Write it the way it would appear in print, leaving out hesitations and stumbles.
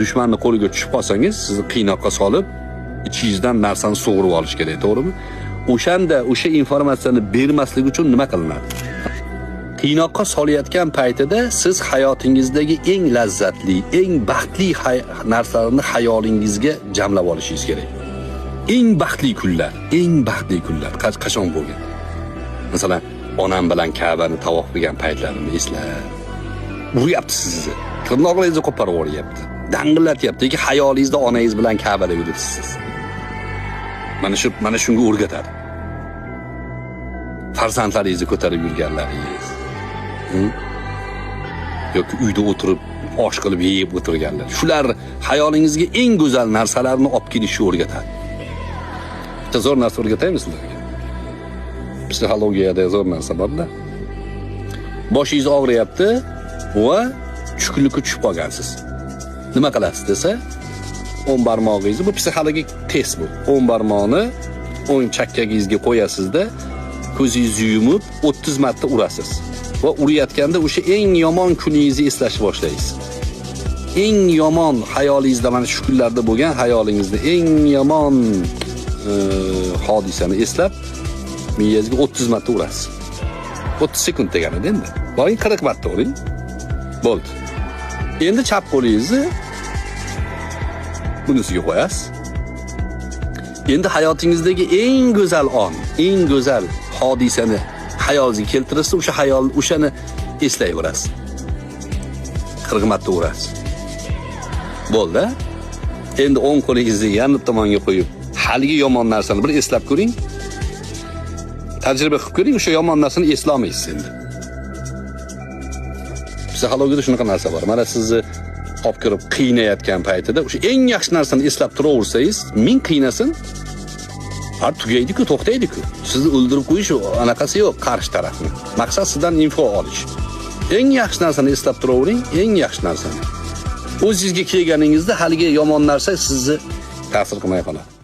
Dushmanni qo'liga tushib qolsangiz, sizni qiynoqqa solib, ichingizdan narsani sug'urib olish kerak, to'g'rimi? O'shanda o'sha informatsiyani bermaslik uchun nima qilinadi? Qiynoqqa solayotgan paytida siz hayotingizdagi eng lazzatli, eng baxtli narsalarni xayolingizga jamlab olishingiz kerak. Eng baxtli kunlar, eng baxtli kunlar qachon bo'lgan? Masalan, onam bilan Ka'bani tavof qilgan paytlarimni eslab, uryapti sizni. Tirnoqlaringizni qo'parib yuboryapti. Dang'illatyapti. Lekin xayolingizda onangiz bilan Ka'bada yuribsiz siz. Mana shunga o'rgatadi. Farzandlaringizni ko'tarib yurganlaringiz. Yoki uyda o'tirib osh qilib yeyib o'tirganlar. Shular xayolingizga eng go'zal narsalarni olib kelishni o'rgatadi. Bitta zo'r narsa o'rgataymi sizlarga? Psixologiyada zo'r narsa bor-da. Boshingiz og'riyapti va tushkunlikka tushib qolgansiz. Nima qilasiz desa, o'ng barmog'ingizni, bu psixologik test bu. O'ng barmoqni o'ng chakkagingizga qo'yasizda, ko'zingizni yumib 30 marta urasiz. Va urayotganda o'sha eng yomon kuningizni eslashni boshlaysiz. Eng yomon xayolingizda mana shu kunlarda bo'lgan xayolingizda eng yomon hodisani eslab miyangizga 30 marta urasiz. 30 sekund deganida endi. Boring 40 marta uring. Bo'ldi. Endi chap qo'lingizni bunisiga qo'yasiz. Endi hayotingizdagi eng go'zal on, eng go'zal hodisani xayolingizga keltirasiz, o'sha xayol o'shani eslayverasiz. 40 marta urasiz. Bo'ldi. Endi o'ng qo'lingizni yana tomonga qo'yib, haligi yomon narsani bir eslab ko'ring. Tajriba qilib ko'ring, o'sha yomon narsani eslolmaysiz endi. Psixologiyada shunaqa narsa bor. Mana sizni olib kirib qiynayotgan paytida o'sha eng yaxshi narsani eslab turaversangiz, ming qiynasin, har tugaydi-ku, to'xtaydi-ku. Sizni o'ldirib qo'yish anaqasi yo'q qarshi tarafni. Maqsad sizdan info olish. Eng yaxshi narsani eslab turavering, eng yaxshi narsani. O'zingizga kelganingizda haligi yomon narsa sizni ta'sir qilmay qoladi.